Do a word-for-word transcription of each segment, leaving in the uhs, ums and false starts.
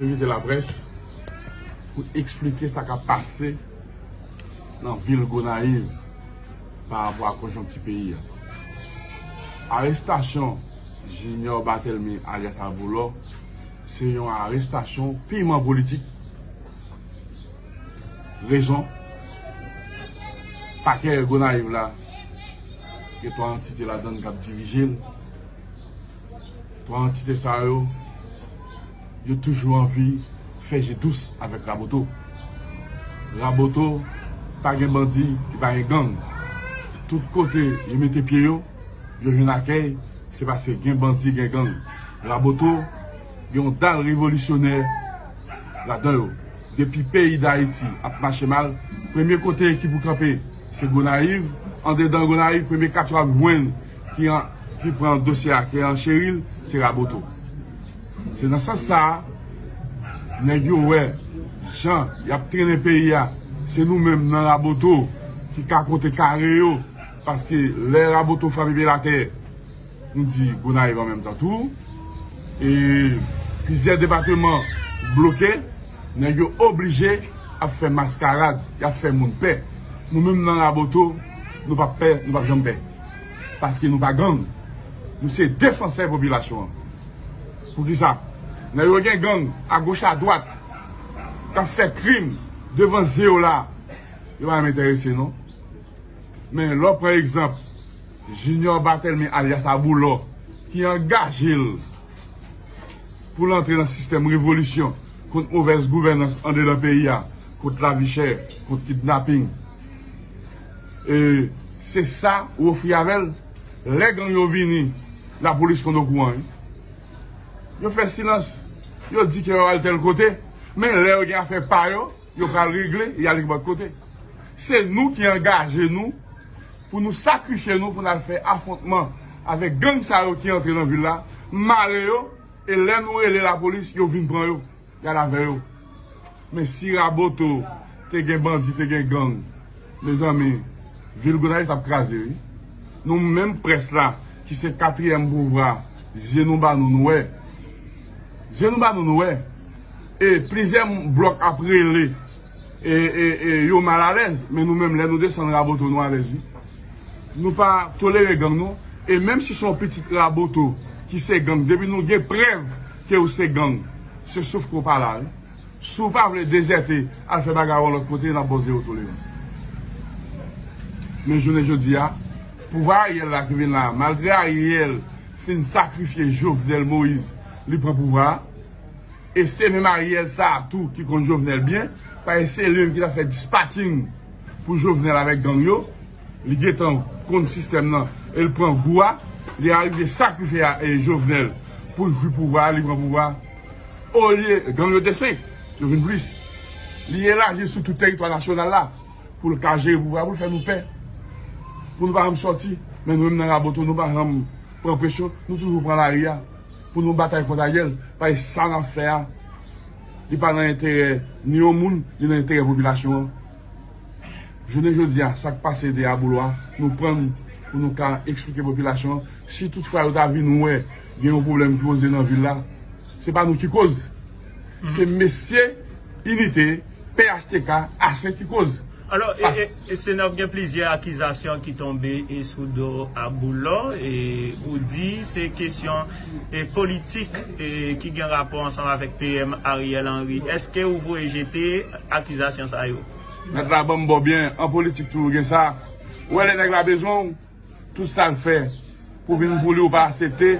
Envite laprès pou eksplike sa k ap pase nan vil Gonayiv pa rapò a konjonkti peyi a. Arestasyon Junior Barthélemy alyas Aboulò se yon arestasyon piman politik. Rezon, pakè Gonayiv la, gen twa antite ladan l k ap dirije l. Twa antite sa yo, yo toujou anvi fè je dous avèk Raboto. Raboto pa gen bandi, li pa gen gang. Tout kote yo mete pye yo, yo jwenn akèy, se paske gen bandi, gen gang. Raboto gen yon dal revolisyonè ladan yo. Depi peyi Dayiti ap mache mal, premye kote ki pou kanpe, se Gonayiv. Andedan Gonayiv, premye katye w ap jwenn ki an, ki pran dosye a, ki an cheri l, se Raboto. Se nan sans sa a, nèg yo wè jan y ap trennen peyi a, se nou menm nan Raboto ki ka konte kare yo, paske lè Raboto frape pye l atè, nou di Gonayiv an menm tan tou. E plizyè depatman bloke, nèg yo oblije ap fè maskarad, y ap fè moun pè. Nou menm nan Raboto, nou p ap pè, nou p ap janm pè. Paske nou pa gang. Nou se defansè popilasyon an. Poukisa? Nèg yo gen gang agoch adwat k ap fè krim devan zye yo la. Yo pa menm enterese non. Men lè w pran egzanp Junior Barthélemy alyas Aboulò ki angaje l pou l antre nan sistèm revolisyon kont movèz gouvènans andedan peyi a, kont lavi chè, kont kidnaping. E se sa ou ofri avè l. Lè gang yo vini, lapolis konn okouran wi. Yo fè silans. Yo di ke yo al tèl kote, men lè yo gen afè pa yo, yo pral regle, y ale bòt kote. Se nou ki angaje nou pou nou sakrifye nou pou n al fè afwontman avèk gang sa yo ki antre nan vil la, mare yo, e lè nou rele lapolis, yo vin pran yo, y al avè yo. Men si Raboto te gen bandi, te gen gang, mezanmi, vil Gonayiv t ap kraze wi. Nou menm près la, ki se katriyèm pouvwa, zye nou ba nou, nou wè. Zye nou ba nou, nou wè. E plizyè blòk ap rele, e, e, e yo malalèz, men nou menm lè nou desann Raboto nou alèz wi. Nou pa tolere gang non. E menm si se yon pitit Raboto ki se gang, depi nou gen prèv ke ou se gang, se souf ke w pa la wi. Si w pa vle dezète, al fè bagay ou yon lòt kote, n ap ba w zewo tolerans. Men jounen jodi a, pouvwa Ariel la ki vin la, malgre Ariel fin sakrifye Jovenel Moïse, li pran pouvwa a. E se menm Ariel sa a tou ki konn Jovenel byen, paske se li menm ki t ap fè dispatching pou Jovenel avèk gang yo. Li gentan konn sistèm nan e l pran gou a. Li arive sakrifye a, e, Jovenel pou l jwi pouvwa a, li pran pouvwa a. Olye gang yo te senk, yo vin plis. Li elaji sou tout teritwa nasyonal la pou l ka jere pouvwa a, pou l fè nou pè, pou nou pa janm sòti. Men nou menm nan Raboto, nou pa janm pran presyon, nou toujou pran lari a pou nou batay kont Ariel, paske sa n ap fè a, li pa nan enterè ni yon moun, li nan enterè popilasyon an. Jounen jodi a, sa k pase de Aboulò a, nou pran n pou nou ka eksplike popilasyon an. Si toutfwa yo ta vin wè gen yon pwoblèm ki poze nan vil la, se pa nou ki koz. Se mesye Inite, P H T K, Asè ki koz. Alò, e, Pas- e, e Senòb, gen plizyè akizasyon ki tonbe, e, sou do Aboulò, e ou di se kesyon, e, politik, e, ki gen rapò ansanm avèk P M Ariel Henry. Èske ou voye jete akizasyon sa yo? Mèt la, ban m ba w byen, an politik toujou gen sa. Ou wè lè nèg la bezwen w, tout sa l fè pou vin pou li, ou pa aksepte.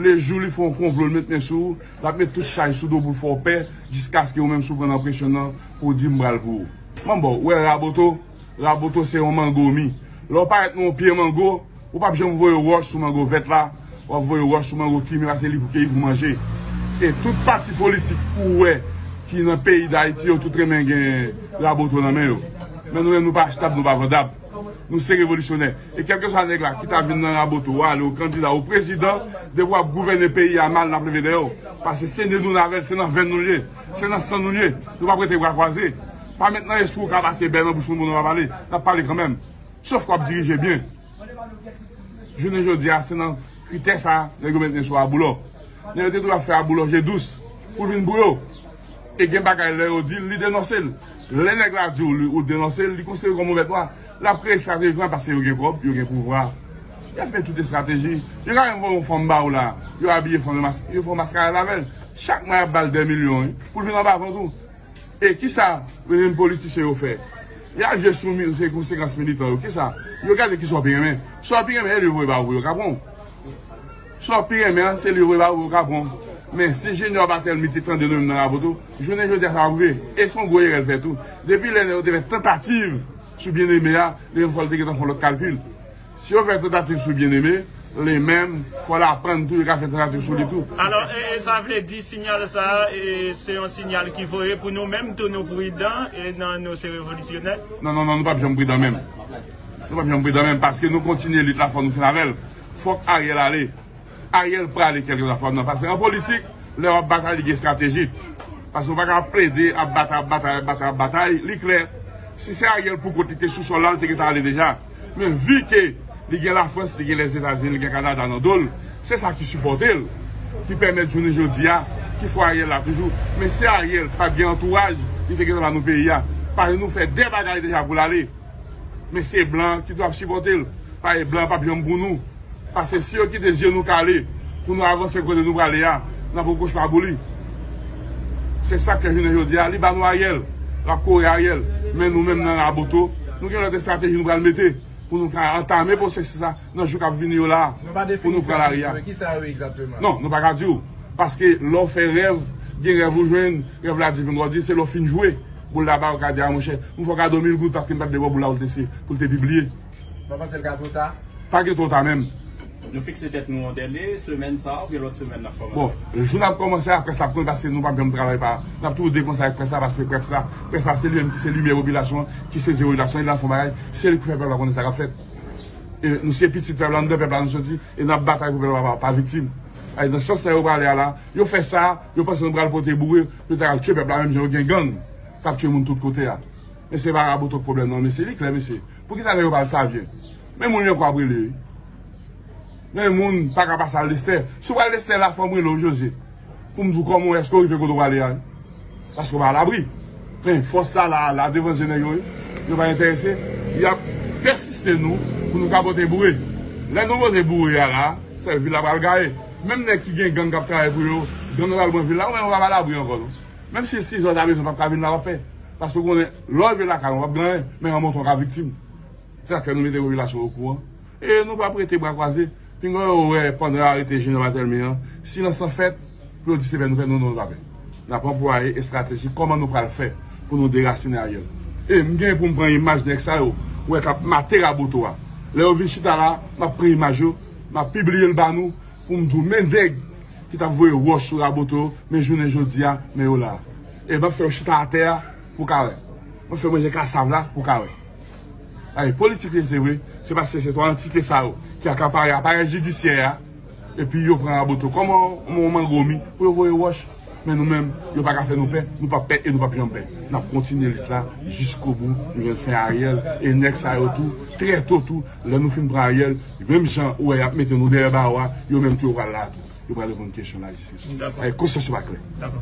Lejou li fè yon konplo, l met men sou ou, l ap met tout chay sou do pou l fè w pè, jiskaske ou menm si w pran nan presyon nan pou w di m pral pou ou. Manbo, ou wè Raboto, Raboto se yon mango mi. Lè w parèt nan yon pye mango, ou p ap janm voye wòch sou mango vèt la, w ap voye wòch sou mango ki mi, paske li pou keyi pou manje. E tout pati politik ou wè ki nan peyi Dayiti yo, tout renmen gen Raboto nan men yo. Men nou menm, nou pa achtab, nou pa vandab. Nou se revolisyonè. E kèlkeswa nèg la ki ta vin nan Raboto, ou ale, ou kandida, ou prezidan, depi w ap gouvène peyi a mal, n ap leve dèyè w. Paske se ne nou n avè l, se nan venn nou l ye, se nan san nou l ye. Nou p ap rete bra kwaze. Pa met nan lespri w ka pase bè nan bouch moun pou nou pa pale. N ap pale kanmenm. Sof ke w ap dirije byen. Jounen jodi a, se nan kritè sa a, nèg yo met men sou Aboulò. Nèg yo te dwe ap fè Aboulò je dous pou l vin pou yo. E gen bagay lè yo di l, li denonse l. Lè nèg la di w li, ou denonse l, li konsidere w kòm yon bèt nwa. L ap kreye estrateji kòman, paske yo gen kòb, yo gen pouvwa. Y ap fè tout estrateji. Yo ka menm voye yon fanm ba w la. Yo abiye fanm, yo mas-, yo fè yon maskarad avè l. Chak mwa y ap ba l dè milyon, wi. Pou l vin anba vant ou. E kisa menm politisyen yo fè? Y ap jwe sou mi-, se konsekans militan yo. Kisa? Yo gade kisa w pi renmen. Sa w pi renmen, e li voye ba ou pou yo ka pran w. Sa w pi renmen an, se li yo voye ba ou, yo ka pran w. Men si Junior Batelmi te tande nou menm nan Raboto, jounen jodi a sa ap rive. E se yon gwo erè l fè tou. Depi lè yo te fè tantativ sou Byeneme a, li menm fò l te gentan fè yon lòt kalkil. Si yo fè tantativ sou Byeneme, li menm, fò l aprann tou, yo ka fè tantativ sou li tou. Alò, e, e sa vle di sinyal sa a, e, se yon sinyal ki voye pou nou menm tou nou pridan e nan nou se revolisyonè? Non, non, non, nou p ap janm pridan menm. Nou p ap janm pridan menm, paske nou kontinye lit la, fò nou fin avè l. Fòk Ariel ale. Ariel prale kèlkeswa fòm nan. Paske an politik, lè w ap batay, li gen estrateji. Paske w pa ka plede ap batay, ap batay, ap batay, ap batay. Li klè, si se Ariel pou kont li te sou sòl la, li te gentan ale deja. Men vi ke li gen Lafrans, li gen Lèzetazini, li gen Kanada nan do l, se sa ki sipòte l, ki pèmèt jounen jodi a, ki fè Ariel la toujou. Men si Ariel pa t gen antouraj, li te gentan ba nou peyi a. Paske nou fè de bagay deja pou l ale. Men se blan ki dwe ap sipòte l. Paske blan p ap janm pou nou. Paske si yo kite zye nou kale pou nou avanse kote nou prale a, n ap yon kochma pou li. Se sa k fè jounen jodi a, li ba nou Ariel, l ap kore Ariel. Men nou menm nan Raboto, nou gen lòt estrateji nou pral mete pou nou ka antame pwosesis la nan jou k ap vini yo la, pou nou pran lari a. Kisa yo egzakteman? Non, nou pa ka di w. Paske lè w fè rèv, gen rèv ou jwenn, rèv la di, vin gwo di, se lè w fin jwe. Boul la ba w kade a, monchè. M fè w kado mil goud paske m pa t vle wè boul la ou te se, pou l te pibliye. Ou pa panse l ka twò ta? Pa gen twò ta menm. Nou fikse tèt nou yon dènye semèn sa a, oubyen lòt semèn n ap kòmanse? Bon, jou n ap kòmanse a, près la ap konnen paske nou p ap janm travay pa. N ap toujou dekonse avèk près la, paske près la, près la se li menm ki se limyè popilasyon an, ki se zye popilasyon an, e l ap fè yon bagay, se li ki fè pèp la konnen sa k ap fèt. E nou se pitit pèp la, nou nan pèp la nou soti, e n ap batay pou pèp la pa, pa viktim. Ay, nan sans sa yo prale a la, yo fè sa, yo panse nou pral pote boure, yo ta pral tchwe pèp la menm jan yo gen gang k ap tchwe moun tout kote a. Men se pa Raboto k pwoblèm nan, mesye, li klè, mesye. Poukisa nèg yo pa al Savyen? Men moun yo kwa brele, wi. Men moun pa ka pase al Lestè. Si w pral Lestè la, fò m rele w, Jose. Pou m di w kòman w, èske w rive kote w prale a, wi. Paske w pa alabri. Men fòs sa la, la devan zye nèg yo, wi. Yo pa enterese. Y ap pèsiste nou pou nou ka pote boure. Lè nou pote boure a la, sa vil la pral gaye. Menm nèg ki gen gang k ap travay pou yo, gang nan pral pran vil la, ou menm ou p ap alabri ankò, non. Menm si sizè w ta bezwen, w p ap ka vin la, w ap pè. Paske w konnen, lè w rive lakay ou, w p ap gen anyen, men an montan w ka viktim. Se sa k fè nou mete popilasyon okouran. E nou p ap rete bra kwaze. Pinga yo wè pandan yo arete Junior Batelmi an, silans lan fèt, pou yo di se pè nou pè, non, non, nou pa pè. N ap anplwaye estrateji kòman nou pral fè pou nou derasinen Ariel. E m gen pou m pran imaj nèg sa yo, wè k ap mate Raboto a. Lè yo vin chita la, m ap pran imaj yo, m ap pibliye l ba nou, pou m di w, men nèg ki t ap voye wòch sou Raboto, men jounen jodi a, men yo la. E m ap fè yo chita atè a pou w ka wè. M ap fè yo manje kasav la pou w ka wè. Ay, politik li se vre, se paske se twa antite sa yo ki akapare aparèy jidisyè a, epi yo pran Raboto kòman yon mangomi pou yo voye wòch. Men nou menm, yo pa ka fè nou pè, nou p ap pè e nou p ap janm pè. N ap kontinye lit la jiskobou, nou jwenn fen Ariel, e nèg sa yo tou, trè to tou, lè nou fin pran Ariel, menm jan ou wè y ap mete nou dèyè bawo a, yo menm tou yo pral la tou. Yo pral reponn kesyon lajistis. Dakò. Ay, konsyans yo pa klè. Dakò.